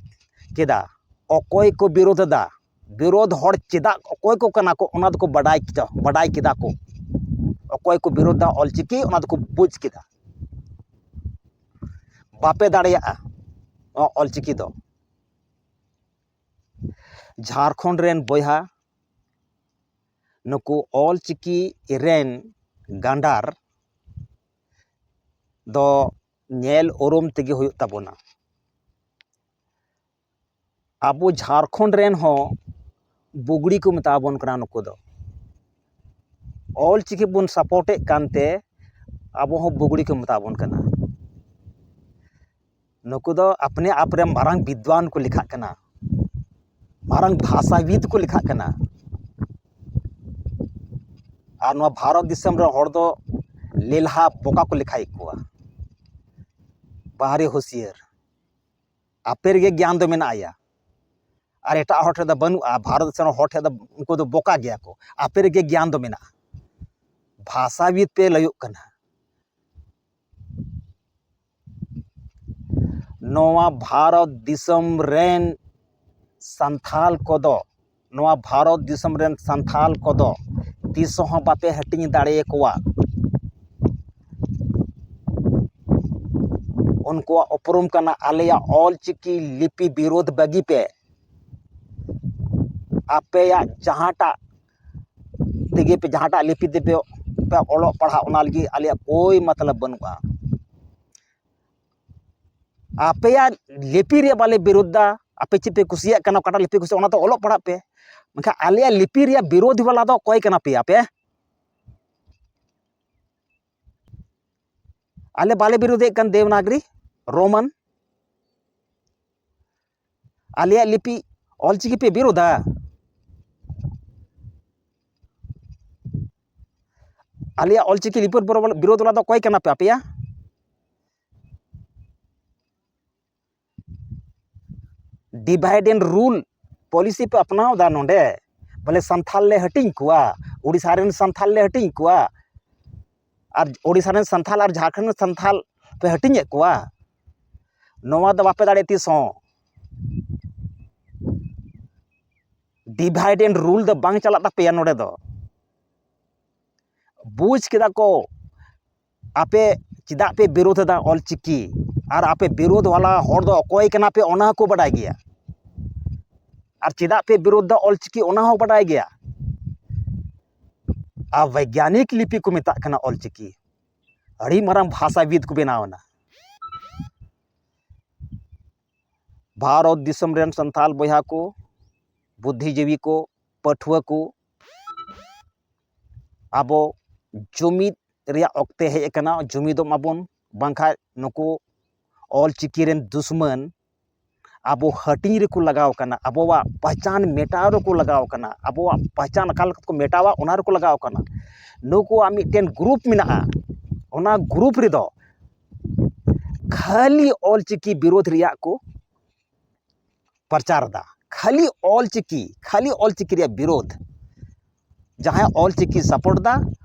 ᱠᱮᱫᱟ ᱚᱠᱚᱭ ᱠᱚ ᱵᱤᱨᱳᱫᱷ ᱮᱫᱟ᱾ ᱵᱤᱨᱳᱫᱷ ᱦᱚᱲ ᱪᱮᱫᱟᱜ, ᱚᱠᱚᱭ ᱠᱚ ᱠᱟᱱᱟ ᱠᱚ, ᱚᱱᱟ ᱫᱚᱠᱚ ᱵᱟᱰᱟᱭ ᱠᱮᱫᱟ, ᱵᱟᱰᱟᱭ ᱠᱮᱫᱟ ᱠᱚ᱾ ᱚᱠᱚᱭ ᱠᱚ ᱵᱤᱨᱳᱫᱷ ᱮᱫᱟ ᱚᱞᱪᱤᱠᱤ, ᱚᱱᱟ ᱫᱚᱠᱚ ᱵᱩᱡᱽ ᱠᱮᱫᱟ᱾ ᱵᱟᱯᱮ ᱫᱟᱲᱮᱭᱟᱜᱼᱟ ᱱᱚᱣᱟ ᱚᱞᱪᱤᱠᱤ ᱫᱚ᱾ ᱡᱷᱟᱲᱠᱷᱚᱸᱰ ᱨᱮᱱ ᱵᱚᱭᱦᱟ, ᱱᱩᱠᱩ ᱚᱞᱪᱤᱠᱤ ᱨᱮᱱ ᱜᱟᱸᱰᱟᱨ ᱫᱚ ᱧᱮᱞ ᱩᱨᱩᱢ ᱛᱮᱜᱮ ᱦᱩᱭᱩᱜ ᱛᱟᱵᱚᱱᱟ᱾ ᱟᱵᱚ ᱡᱷᱟᱲᱠᱷᱚᱸᱰ ᱨᱮᱱ ᱦᱚᱸ ᱵᱩᱜᱲᱤ ᱠᱚ ᱢᱮᱛᱟ ᱵᱚᱱ ᱠᱟᱱᱟ ᱱᱩᱠᱩ ᱫᱚ᱾ ᱚᱞᱪᱤᱠᱤ ᱵᱚᱱ ᱥᱟᱯᱳᱨᱴᱮᱫ ᱠᱟᱱᱛᱮ ᱟᱵᱚ ᱦᱚᱸ ᱵᱩᱜᱲᱤ ᱠᱚ ᱢᱮᱛᱟ ᱵᱚᱱ ᱠᱟᱱᱟ᱾ ᱱᱩᱠᱩ ᱫᱚ ᱟᱯᱱᱮ ᱟᱯ ᱨᱮ ᱢᱟᱨᱟᱝ ᱵᱤᱫᱽᱣᱟᱱ ᱠᱚ ᱞᱮᱠᱷᱟᱜ ᱠᱟᱱᱟ, ᱢᱟᱨᱟᱝ ᱵᱷᱟᱥᱟᱵᱤᱫ ᱠᱚ ᱞᱮᱠᱷᱟᱜ ᱠᱟᱱᱟ᱾ ᱟᱨ ᱱᱚᱣᱟ ᱵᱷᱟᱨᱚᱛ ᱫᱤᱥᱚᱢ ᱨᱮ ᱦᱚᱲ ᱫᱚ ᱞᱮᱞᱦᱟ ᱵᱚᱠᱟ ᱠᱚ ᱞᱮᱠᱷᱟᱭᱮᱫ ᱠᱚᱣᱟ᱾ ᱵᱟᱦᱨᱮ ᱦᱩᱥᱤᱭᱟᱹᱨ, ᱟᱯᱮ ᱨᱮᱜᱮ ᱜᱮᱭᱟᱱ ᱫᱚ ᱢᱮᱱᱟᱜᱼᱟ᱾ ᱟᱨ ᱮᱴᱟᱜ ᱦᱚᱲ ᱴᱷᱮᱱ ᱫᱚ ᱵᱟᱹᱱᱩᱜᱼᱟ᱾ ᱵᱷᱟᱨᱚᱛ ᱫᱤᱥᱚᱢ ᱨᱮᱱ ᱦᱚᱲ ᱴᱷᱮᱱ ᱫᱚ ᱩᱱᱠᱩ ᱫᱚ ᱵᱚᱠᱟ ᱜᱮᱭᱟ ᱠᱚ, ᱟᱯᱮ ᱨᱮᱜᱮ ᱜᱮᱭᱟᱱ ᱫᱚ ᱢᱮᱱᱟᱜᱼᱟ᱾ ᱵᱷᱟᱥᱟᱵᱤᱫ ᱯᱮ ᱞᱟᱹᱭᱚᱜ ᱠᱟᱱᱟ᱾ ᱱᱚᱣᱟ ᱵᱷᱟᱨᱚᱛ ᱫᱤᱥᱚᱢ ᱨᱮᱱ ᱥᱟᱱᱛᱷᱟᱞ ᱠᱚᱫᱚ, ᱱᱚᱣᱟ ᱵᱷᱟᱨᱚᱛ ᱫᱤᱥᱚᱢ ᱨᱮᱱ ᱥᱟᱱᱛᱷᱟᱞ ᱠᱚᱫᱚ ᱛᱤᱥ ᱦᱚᱸ ᱵᱟᱯᱮ ᱦᱟᱹᱴᱤᱧ ᱫᱟᱲᱮᱭᱟᱠᱚᱣᱟ᱾ ᱩᱱᱠᱩᱣᱟᱜ ᱩᱯᱨᱩᱢ ᱠᱟᱱᱟ ᱟᱞᱮᱭᱟᱜ ᱚᱞ ᱪᱤᱠᱤ ᱞᱤᱯᱤ ᱵᱤᱨᱳᱫᱷ ᱵᱟᱹᱜᱤ ᱯᱮ᱾ ᱟᱯᱮᱭᱟᱜ ᱡᱟᱦᱟᱸᱴᱟᱜ ᱛᱮᱜᱮ ᱯᱮ, ᱡᱟᱦᱟᱸᱴᱟᱜ ᱞᱤᱯᱤ ᱛᱮᱯᱮ ᱯᱮ ᱚᱞᱚᱜ ᱯᱟᱲᱦᱟᱜ, ᱚᱱᱟ ᱞᱟᱹᱜᱤᱫ ᱟᱞᱮᱭᱟᱜ ᱠᱳᱭ ᱢᱚᱛᱞᱚᱵ ᱵᱟᱹᱱᱩᱜᱼᱟ᱾ ᱟᱯᱮᱭᱟᱜ ᱞᱤᱯᱤ ᱨᱮᱭᱟᱜ ᱵᱟᱞᱮ ᱵᱤᱨᱳᱫᱷ ᱫᱟ, ᱟᱯᱮ ᱪᱮᱫ ᱯᱮ ᱠᱩᱥᱤᱭᱟᱜ ᱠᱟᱱᱟ, ᱚᱠᱟᱴᱟᱜ ᱞᱤᱯᱤ ᱠᱩᱥᱤᱭᱟᱜ, ᱚᱱᱟ ᱫᱚ ᱚᱞᱚᱜ ᱯᱟᱲᱦᱟᱜ ᱯᱮ᱾ ᱢᱮᱱᱠᱷᱟᱱ ᱟᱞᱮᱭᱟᱜ ᱞᱤᱯᱤ ᱨᱮᱭᱟᱜ ᱵᱤᱨᱳᱫᱷᱤ ᱵᱟᱞᱟ ᱫᱚ ᱚᱠᱚᱭ ᱠᱟᱱᱟ ᱯᱮ ᱟᱯᱮ? ᱟᱞᱮ ᱵᱟᱞᱮ ᱵᱤᱨᱳᱫᱷᱮᱫ ᱠᱟᱱ ᱫᱮᱵᱽᱱᱟᱜᱽᱨᱤ, ᱨᱳᱢᱟᱱ᱾ ᱟᱞᱮᱭᱟᱜ ᱞᱤᱯᱤ ᱚᱞᱪᱤᱠᱤ ᱯᱮ ᱵᱤᱨᱳᱫᱷᱟ? ᱟᱞᱮᱭᱟᱜ ᱚᱞᱪᱤᱠᱤ ᱞᱤᱯᱤ ᱵᱤᱨᱳᱫᱷ ᱵᱟᱞᱟ ᱫᱚ ᱚᱠᱚᱭ ᱠᱟᱱᱟ ᱯᱮ ᱟᱯᱮᱭᱟ? Divide and rule policy ᱯᱮ ᱟᱯᱱᱟᱣ ᱮᱫᱟ ᱱᱚᱰᱮ᱾ ᱵᱚᱞᱮ ᱥᱟᱱᱛᱷᱟᱞ ᱞᱮ ᱦᱟᱹᱴᱤᱧ ᱠᱚᱣᱟ, ᱳᱰᱤᱥᱟ ᱨᱮᱱ ᱥᱟᱱᱛᱷᱟᱞ ᱞᱮ ᱦᱟᱹᱴᱤᱧ ᱠᱚᱣᱟ, ᱟᱨ ᱳᱰᱤᱥᱟ ᱨᱮᱱ ᱥᱟᱱᱛᱷᱟᱞ ᱟᱨ ᱡᱷᱟᱲᱠᱷᱚᱸᱰ ᱨᱮᱱ ᱥᱟᱱᱛᱷᱟᱞ ᱯᱮ ᱦᱟᱹᱴᱤᱧᱮᱫ ᱠᱚᱣᱟ᱾ ᱱᱚᱣᱟ ᱫᱚ ᱵᱟᱯᱮ ᱫᱟᱲᱮᱭᱟᱜᱼᱟ ᱛᱤᱥ ᱦᱚᱸ᱾ Divide and rule ᱫᱚ ᱵᱟᱝ ᱪᱟᱞᱟᱜ ᱛᱟᱯᱮᱭᱟ ᱱᱚᱰᱮ ᱫᱚ᱾ ᱵᱩᱡᱽ ᱠᱮᱫᱟ ᱠᱚ ᱟᱯᱮ ᱪᱮᱫᱟᱜ ᱯᱮ ᱵᱤᱨᱳᱫᱷ ᱮᱫᱟ ᱚᱞᱪᱤᱠᱤ, ᱟᱨ ᱟᱯᱮ ᱵᱤᱨᱳᱫᱷ ᱵᱟᱞᱟ ᱦᱚᱲ ᱫᱚ ᱚᱠᱚᱭ ᱠᱟᱱᱟ ᱯᱮ ᱚᱱᱟ ᱦᱚᱸᱠᱚ ᱵᱟᱰᱟᱭ ᱜᱮᱭᱟ, ᱟᱨ ᱪᱮᱫᱟᱜ ᱯᱮ ᱵᱤᱨᱳᱫᱷ ᱮᱫᱟ ᱚᱞᱪᱤᱠᱤ ᱚᱱᱟ ᱦᱚᱸ ᱵᱟᱰᱟᱭ ᱜᱮᱭᱟ᱾ ᱟᱨ ᱵᱳᱭᱜᱟᱱᱤᱠ ᱞᱤᱯᱤ ᱠᱚ ᱢᱮᱛᱟᱜ ᱠᱟᱱᱟ ᱚᱞᱪᱤᱠᱤ, ᱟᱹᱰᱤ ᱢᱟᱨᱟᱝ ᱵᱷᱟᱥᱟᱵᱤᱫ ᱠᱚ ᱵᱮᱱᱟᱣ ᱮᱱᱟ᱾ ᱵᱷᱟᱨᱚᱛ ᱫᱤᱥᱚᱢ ᱨᱮᱱ ᱥᱟᱱᱛᱟᱞ ᱵᱚᱭᱦᱟ ᱠᱚ, ᱵᱩᱫᱽᱫᱷᱤᱡᱤᱵᱤ ᱠᱚ, ᱯᱟᱹᱴᱷᱩᱣᱟᱹ ᱠᱚ, ᱟᱵᱚ ᱡᱩᱢᱤᱫ ᱨᱮᱭᱟᱜ ᱚᱠᱛᱮ ᱦᱮᱡ ᱟᱠᱟᱱᱟ᱾ ᱡᱩᱢᱤᱫᱚᱜ ᱢᱟᱵᱚᱱ, ᱵᱟᱝᱠᱷᱟᱱ ᱱᱩᱠᱩ ᱚᱞᱪᱤᱠᱤ ᱨᱮᱱ ᱫᱩᱥᱢᱟᱱ ᱟᱵᱚ ᱦᱟᱹᱴᱤᱧ ᱨᱮᱠᱚ ᱞᱟᱜᱟᱣ ᱠᱟᱱᱟ, ᱟᱵᱚᱣᱟᱜ ᱯᱟᱦᱪᱟᱱ ᱢᱮᱴᱟᱣ ᱨᱮᱠᱚ ᱞᱟᱜᱟᱣ ᱠᱟᱱᱟ, ᱟᱵᱚᱣᱟᱜ ᱯᱟᱦᱪᱟᱱ ᱚᱠᱟ ᱞᱮᱠᱟ ᱠᱚ ᱢᱮᱴᱟᱣᱟ ᱚᱱᱟ ᱨᱮᱠᱚ ᱞᱟᱜᱟᱣ ᱠᱟᱱᱟ᱾ ᱱᱩᱠᱩᱣᱟᱜ ᱢᱤᱫᱴᱮᱱ ᱜᱨᱩᱯ ᱢᱮᱱᱟᱜᱼᱟ, ᱚᱱᱟ ᱜᱨᱩᱯ ᱨᱮᱫᱚ ᱠᱷᱟᱹᱞᱤ ᱚᱞᱪᱤᱠᱤ ᱵᱤᱨᱳᱫᱷ ᱨᱮᱭᱟᱜ ᱠᱚ ᱯᱨᱚᱪᱟᱨ ᱮᱫᱟ, ᱠᱷᱟᱹᱞᱤ ᱚᱞᱪᱤᱠᱤ, ᱠᱷᱟᱹᱞᱤ ᱚᱞᱪᱤᱠᱤ ᱨᱮᱭᱟᱜ ᱵᱤᱨᱳᱫᱷ᱾ ᱡᱟᱦᱟᱸᱭ ᱚᱞᱪᱤᱠᱤ ᱥᱟᱯᱳᱨᱴ ᱮᱫᱟ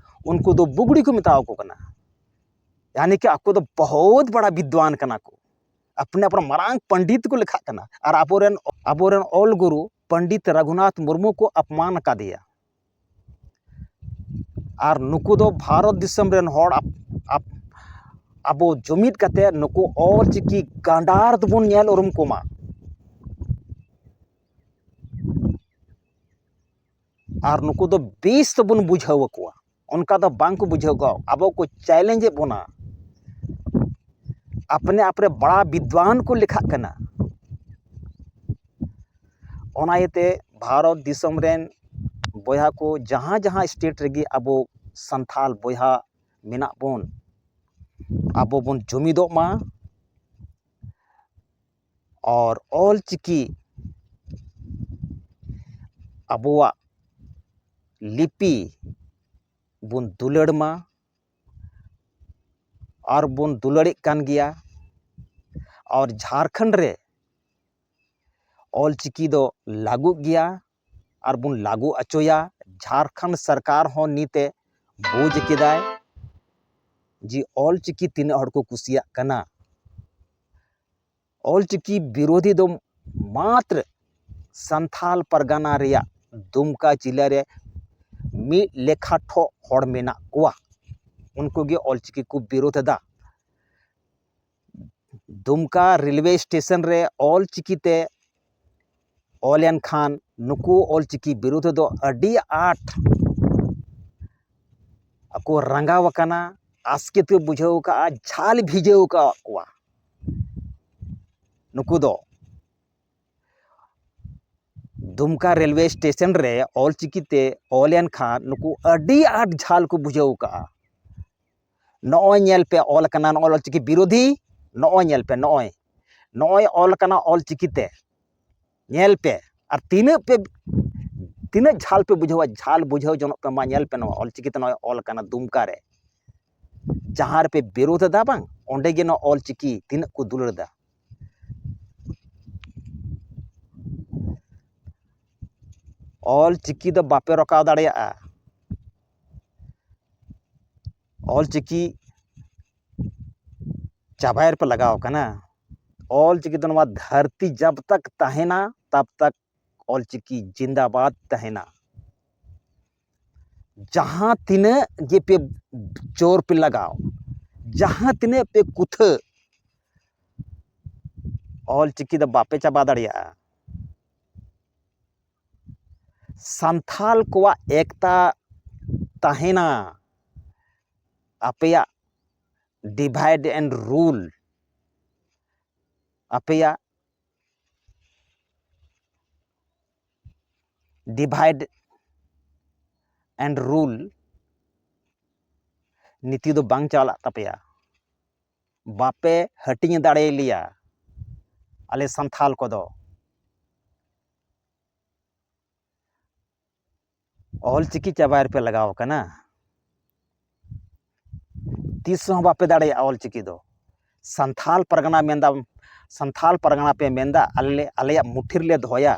ᱩᱱᱠᱩ ᱫᱚ ᱵᱩᱜᱲᱤ ᱠᱚ ᱢᱮᱛᱟᱣ ᱠᱚ ᱠᱟᱱᱟ, ᱭᱟᱱᱤ ᱠᱤ ᱟᱠᱚ ᱫᱚ ᱵᱚᱦᱩᱛ ᱵᱟᱲᱟ ᱵᱤᱫᱽᱣᱟᱱ ᱠᱟᱱᱟ ᱠᱚ, ᱟᱯᱱᱮ ᱟᱯᱱᱟ ᱢᱟᱨᱟᱝ ᱯᱚᱱᱰᱤᱛ ᱠᱚ ᱞᱮᱠᱷᱟᱜ ᱠᱟᱱᱟ᱾ ᱟᱨ ᱟᱵᱚᱨᱮᱱ, ᱟᱵᱚᱨᱮᱱ ᱚᱞ ᱜᱩᱨᱩ ᱯᱚᱱᱰᱤᱛ ᱨᱟᱹᱜᱷᱩᱱᱟᱛᱷ ᱢᱩᱨᱢᱩ ᱠᱚ ᱟᱯᱢᱟᱱ ᱟᱠᱟᱫᱮᱭᱟ᱾ ᱟᱨ ᱱᱩᱠᱩ ᱫᱚ ᱵᱷᱟᱨᱚᱛ ᱫᱤᱥᱚᱢ ᱨᱮᱱ ᱦᱚᱲ ᱟᱯ-, ᱟᱯ-, ᱟᱵᱚ ᱡᱩᱢᱤᱫ ᱠᱟᱛᱮ ᱱᱩᱠᱩ ᱚᱞᱪᱤᱠᱤ ᱜᱟᱸᱰᱟᱨ ᱫᱚᱵᱚᱱ ᱧᱮᱞ ᱩᱨᱩᱢ ᱠᱚᱢᱟ᱾ ᱟᱨ ᱱᱩᱠᱩ ᱫᱚ ᱵᱮᱥ ᱛᱮᱵᱚᱱ ᱵᱩᱡᱷᱟᱹᱣ ᱟᱠᱚᱣᱟ, ᱚᱱᱠᱟ ᱫᱚ ᱵᱟᱝ ᱠᱚ ᱵᱩᱡᱷᱟᱹᱣ ᱠᱚᱣᱟ᱾ ᱟᱵᱚ ᱠᱚ ᱪᱮᱞᱮᱧᱡᱽ ᱮᱫ ᱵᱚᱱᱟ, ᱟᱯᱱᱮ ᱟᱯᱱᱮ ᱵᱟᱲᱟ ᱵᱤᱫᱽᱣᱟᱱ ᱠᱚ ᱞᱮᱠᱷᱟᱜ ᱠᱟᱱᱟ᱾ ᱚᱱᱟ ᱤᱭᱟᱹᱛᱮ ᱵᱷᱟᱨᱚᱛ ᱫᱤᱥᱚᱢ ᱨᱮᱱ ᱵᱚᱭᱦᱟ ᱠᱚ, ᱡᱟᱦᱟᱸ ᱡᱟᱦᱟᱸ ᱥᱴᱮᱴ ᱨᱮᱜᱮ ᱟᱵᱚ ᱥᱟᱱᱛᱷᱟᱞ ᱵᱚᱭᱦᱟ ᱢᱮᱱᱟᱜ ᱵᱚᱱ, ᱟᱵᱚ ᱵᱚᱱ ᱡᱩᱢᱤᱫᱚᱜ ᱢᱟ᱾ ᱟᱨ ᱚᱞ ᱪᱤᱠᱤ ᱟᱵᱚᱣᱟᱜ ᱞᱤᱯᱤ ᱵᱚᱱ ᱫᱩᱞᱟᱹᱲ ᱢᱟ, ᱟᱨ ᱵᱚᱱ ᱫᱩᱞᱟᱹᱲᱮᱫ ᱠᱟᱱ ᱜᱮᱭᱟ᱾ ᱟᱨ ᱡᱷᱟᱲᱠᱷᱚᱸᱰ ᱨᱮ ᱚᱞ ᱪᱤᱠᱤ ᱫᱚ ᱞᱟᱹᱜᱩᱜ ᱜᱮᱭᱟ ᱟᱨ ᱵᱚᱱ ᱞᱟᱹᱜᱩ ᱦᱚᱪᱚᱭᱟ᱾ ᱡᱷᱟᱲᱠᱷᱚᱸᱰ ᱥᱚᱨᱠᱟᱨ ᱦᱚᱸ ᱱᱤᱛᱮ ᱵᱩᱡᱽ ᱠᱮᱫᱟᱭ ᱡᱮ ᱚᱞ ᱪᱤᱠᱤ ᱛᱤᱱᱟᱹᱜ ᱦᱚᱲ ᱠᱚ ᱠᱩᱥᱤᱭᱟᱜ ᱠᱟᱱᱟ᱾ ᱚᱞ ᱪᱤᱠᱤ ᱵᱤᱨᱳᱫᱷᱤ ᱫᱚ ᱢᱟᱛᱨ ᱥᱟᱱᱛᱷᱟᱞ ᱯᱟᱨᱜᱟᱱᱟ ᱨᱮᱭᱟᱜ ᱫᱩᱢᱠᱟ ᱡᱮᱞᱟ ᱨᱮ ᱢᱤᱫ ᱞᱮᱠᱷᱟ ᱴᱷᱚᱜ ᱦᱚᱲ ᱢᱮᱱᱟᱜ ᱠᱚᱣᱟ, ᱩᱱᱠᱩ ᱜᱮ ᱚᱞ ᱪᱤᱠᱤ ᱠᱚ ᱵᱤᱨᱳᱫᱷ ᱮᱫᱟ᱾ ᱫᱩᱢᱠᱟ ᱨᱮᱞᱣᱮ ᱥᱴᱮᱥᱚᱱ ᱨᱮ ᱚᱞ ᱪᱤᱠᱤ ᱛᱮ ᱚᱞ ᱮᱱ ᱠᱷᱟᱱ ᱱᱩᱠᱩ ᱚᱞ ᱪᱤᱠᱤ ᱵᱤᱨᱩᱫᱷ ᱫᱚ ᱟᱹᱰᱤ ᱟᱸᱴ ᱠᱚ ᱨᱟᱸᱜᱟᱣ ᱟᱠᱟᱱᱟ, ᱟᱥᱠᱮᱛ ᱠᱚ ᱵᱩᱡᱷᱟᱹᱣ ᱟᱠᱟᱫᱼᱟ, ᱡᱷᱟᱞ ᱵᱷᱤᱡᱟᱹᱣ ᱟᱠᱟᱫ ᱠᱚᱣᱟ᱾ ᱱᱩᱠᱩ ᱫᱚ ᱫᱩᱢᱠᱟ ᱨᱮᱞᱣᱮ ᱥᱴᱮᱥᱚᱱ ᱨᱮ ᱚᱞ ᱪᱤᱠᱤ ᱛᱮ ᱚᱞ ᱮᱱ ᱠᱷᱟᱱ ᱱᱩᱠᱩ ᱟᱹᱰᱤ ᱟᱸᱴ ᱡᱷᱟᱞ ᱠᱚ ᱵᱩᱡᱷᱟᱹᱣ ᱟᱠᱟᱫᱼᱟ᱾ ᱱᱚᱜᱼᱚᱭ ᱧᱮᱞ ᱯᱮ, ᱚᱞ ᱟᱠᱟᱱᱟ ᱱᱚᱜᱼᱚᱭ ᱚᱞ ᱪᱤᱠᱤ ᱵᱤᱨᱳᱫᱷᱤ, ᱱᱚᱜᱼᱚᱭ ᱧᱮᱞ ᱯᱮ, ᱱᱚᱜᱼᱚᱭ, ᱱᱚᱜᱼᱚᱭ ᱚᱞ ᱟᱠᱟᱱᱟ ᱚᱞ ᱪᱤᱠᱤ ᱛᱮ, ᱧᱮᱞ ᱯᱮ᱾ ᱟᱨ ᱛᱤᱱᱟᱹᱜ ᱯᱮ, ᱛᱤᱱᱟᱹᱜ ᱡᱷᱟᱞ ᱯᱮ ᱵᱩᱡᱷᱟᱹᱣᱟ, ᱡᱷᱟᱞ ᱵᱩᱡᱷᱟᱹᱣ ᱡᱚᱱᱚᱜ ᱯᱮ ᱢᱟ᱾ ᱧᱮᱞ ᱯᱮ, ᱱᱚᱣᱟ ᱚᱞ ᱪᱤᱠᱤ ᱛᱮ ᱱᱚᱜᱼᱚᱭ ᱚᱞ ᱟᱠᱟᱱᱟ ᱫᱩᱢᱠᱟ ᱨᱮ᱾ ᱡᱟᱦᱟᱸ ᱨᱮᱯᱮ ᱵᱤᱨᱳᱫᱷ ᱮᱫᱟ ᱵᱟᱝ, ᱚᱸᱰᱮ ᱜᱮ ᱱᱚᱣᱟ ᱚᱞ ᱪᱤᱠᱤ ᱛᱤᱱᱟᱹᱜ ᱠᱚ ᱫᱩᱞᱟᱹᱲ ᱮᱫᱟ᱾ ᱚᱞ ᱪᱤᱠᱤ ᱫᱚ ᱵᱟᱯᱮ ᱨᱚᱠᱟᱣ ᱫᱟᱲᱮᱭᱟᱜᱼᱟ᱾ ᱚᱞ ᱪᱤᱠᱤ ᱪᱟᱵᱟᱭ ᱨᱮᱯᱮ ᱞᱟᱜᱟᱣ ᱠᱟᱱᱟ᱾ ᱚᱞ ᱪᱤᱠᱤ ᱫᱚ ᱱᱚᱣᱟ ᱫᱷᱟᱹᱨᱛᱤ ᱡᱟᱵ ᱛᱟᱠ ᱛᱟᱦᱮᱱᱟ, ᱛᱟᱵ ᱛᱟᱠ ᱚᱞ ᱪᱤᱠᱤ ᱡᱤᱱᱫᱟᱵᱟᱫ ᱛᱟᱦᱮᱱᱟ᱾ ᱡᱟᱦᱟᱸ ᱛᱤᱱᱟᱹᱜ ᱜᱮᱯᱮ ᱡᱳᱨ ᱯᱮ ᱞᱟᱜᱟᱣ, ᱡᱟᱦᱟᱸ ᱛᱤᱱᱟᱹᱜ ᱯᱮ ᱠᱩᱛᱷᱟᱹ, ᱚᱞ ᱪᱤᱠᱤ ᱫᱚ ᱵᱟᱯᱮ ᱪᱟᱵᱟ ᱫᱟᱲᱮᱭᱟᱜᱼᱟ᱾ ᱥᱟᱱᱛᱷᱟᱞ ᱠᱚᱣᱟᱜ ᱮᱠᱛᱟ ᱛᱟᱦᱮᱱᱟ, ᱟᱯᱮᱭᱟᱜ divide and rule, ᱟᱯᱮᱭᱟᱜ divide and rule ᱱᱤᱛᱤ ᱫᱚ ᱵᱟᱝ ᱪᱟᱞᱟᱜ ᱛᱟᱯᱮᱭᱟ᱾ ᱵᱟᱯᱮ ᱦᱟᱹᱴᱤᱧ ᱫᱟᱲᱮᱭᱟᱞᱮᱭᱟ ᱟᱞᱮ ᱥᱟᱱᱛᱷᱟᱞ ᱠᱚᱫᱚ᱾ ᱚᱞ ᱪᱤᱠᱤ ᱪᱟᱵᱟᱭ ᱨᱮᱯᱮ ᱞᱟᱜᱟᱣ ᱟᱠᱟᱱᱟ᱾ ᱛᱤᱥ ᱦᱚᱸ ᱵᱟᱯᱮ ᱫᱟᱲᱮᱭᱟᱜᱼᱟ ᱚᱞ ᱪᱤᱠᱤ ᱫᱚ᱾ ᱥᱟᱱᱛᱷᱟᱞ ᱯᱟᱨᱜᱟᱱᱟ ᱢᱮᱱᱫᱟ, ᱥᱟᱱᱛᱷᱟᱞ ᱯᱟᱨᱜᱟᱱᱟ ᱯᱮ ᱢᱮᱱᱫᱟ, ᱟᱞᱮ ᱞᱮ, ᱟᱞᱮᱭᱟᱜ ᱢᱩᱴᱷᱤ ᱨᱮᱞᱮ ᱫᱚᱦᱚᱭᱟ,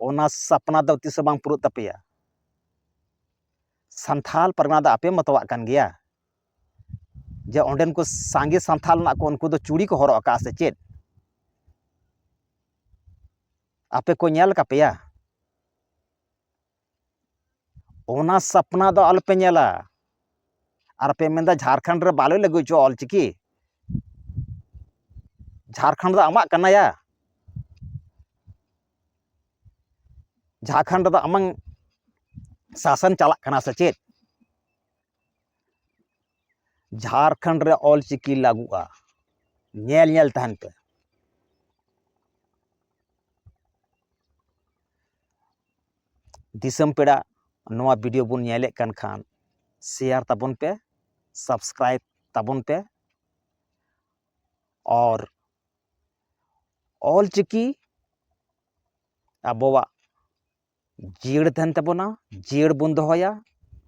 ᱚᱱᱟ ᱥᱟᱯᱱᱟ ᱫᱚ ᱛᱤᱥ ᱦᱚᱸ ᱵᱟᱝ ᱯᱩᱨᱟᱹᱜ ᱛᱟᱯᱮᱭᱟ᱾ ᱥᱟᱱᱛᱷᱟᱞ ᱯᱟᱨᱜᱟᱱᱟ ᱫᱚ ᱟᱯᱮ ᱢᱚᱛᱚᱣᱟᱜ ᱠᱟᱱ ᱜᱮᱭᱟ᱾ ᱡᱮ ᱚᱸᱰᱮᱱ ᱠᱚ ᱥᱟᱸᱜᱮ ᱥᱟᱱᱛᱷᱟᱞ ᱢᱮᱱᱟᱜ ᱠᱚ, ᱩᱱᱠᱩ ᱫᱚ ᱪᱩᱲᱤ ᱠᱚ ᱦᱚᱨᱚᱜ ᱟᱠᱟᱫᱼᱟ ᱥᱮ ᱪᱮᱫ? ᱟᱯᱮ ᱠᱚ ᱧᱮᱞ ᱠᱟᱯᱮᱭᱟ? ᱚᱱᱟ ᱥᱟᱯᱱᱟ ᱫᱚ ᱟᱞᱚᱯᱮ ᱧᱮᱞᱟ᱾ ᱟᱨ ᱯᱮ ᱢᱮᱱᱫᱟ ᱡᱷᱟᱲᱠᱷᱚᱸᱰ ᱨᱮ ᱵᱟᱞᱮ ᱞᱟᱹᱜᱩ ᱦᱚᱪᱚ ᱚᱞᱪᱤᱠᱤ᱾ ᱡᱷᱟᱲᱠᱷᱚᱸᱰ ᱫᱚ ᱟᱢᱟᱜ ᱠᱟᱱᱟᱭᱟ᱾ ᱡᱷᱟᱲᱠᱷᱚᱸᱰ ᱨᱮᱫᱚ ᱟᱢᱟᱝ ᱥᱟᱥᱚᱱ ᱪᱟᱞᱟᱜ ᱠᱟᱱᱟ ᱥᱮ ᱪᱮᱫ? ᱡᱷᱟᱲᱠᱷᱚᱸᱰ ᱨᱮ ᱚᱞᱪᱤᱠᱤ ᱞᱟᱹᱜᱩᱜᱼᱟ, ᱧᱮᱞ ᱧᱮᱞ ᱛᱟᱦᱮᱱ ᱯᱮ᱾ ᱫᱤᱥᱚᱢ ᱯᱮᱲᱟ, ᱱᱚᱣᱟ ᱵᱷᱤᱰᱤᱭᱳ ᱵᱚᱱ ᱧᱮᱞᱮᱫ ᱠᱟᱱ ᱠᱷᱟᱱ ᱥᱮᱭᱟᱨ ᱛᱟᱵᱚᱱ ᱯᱮ, ᱥᱟᱵᱥᱠᱨᱟᱭᱤᱵ ᱛᱟᱵᱚᱱ ᱯᱮ᱾ ᱟᱨ ᱚᱞᱪᱤᱠᱤ ᱟᱵᱚᱣᱟᱜ ᱡᱤᱭᱟᱹᱲ ᱛᱟᱦᱮᱱ ᱛᱟᱵᱚᱱᱟ, ᱡᱤᱭᱟᱹᱲ ᱵᱚᱱ ᱫᱚᱦᱚᱭᱟ᱾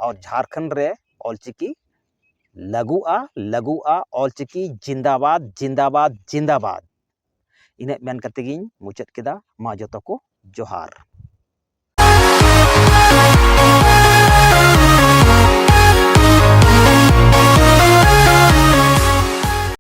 ᱟᱨ ᱡᱷᱟᱲᱠᱷᱚᱸᱰ ᱨᱮ ᱚᱞᱪᱤᱠᱤ ᱞᱟᱹᱜᱩᱜᱼᱟ, ᱞᱟᱹᱜᱩᱜᱼᱟ᱾ ᱚᱞᱪᱤᱠᱤ ᱡᱤᱱᱫᱟᱵᱟᱫ, ᱡᱤᱱᱫᱟᱵᱟᱫ, ᱡᱤᱱᱫᱟᱵᱟᱫ᱾ ᱤᱱᱟᱹᱜ ᱢᱮᱱ ᱠᱟᱛᱮ ᱜᱤᱧ ᱢᱩᱪᱟᱹᱫ ᱠᱮᱫᱟ᱾ ᱢᱟ ᱡᱚᱛᱚ ᱠᱚ ᱡᱚᱦᱟᱨ᱾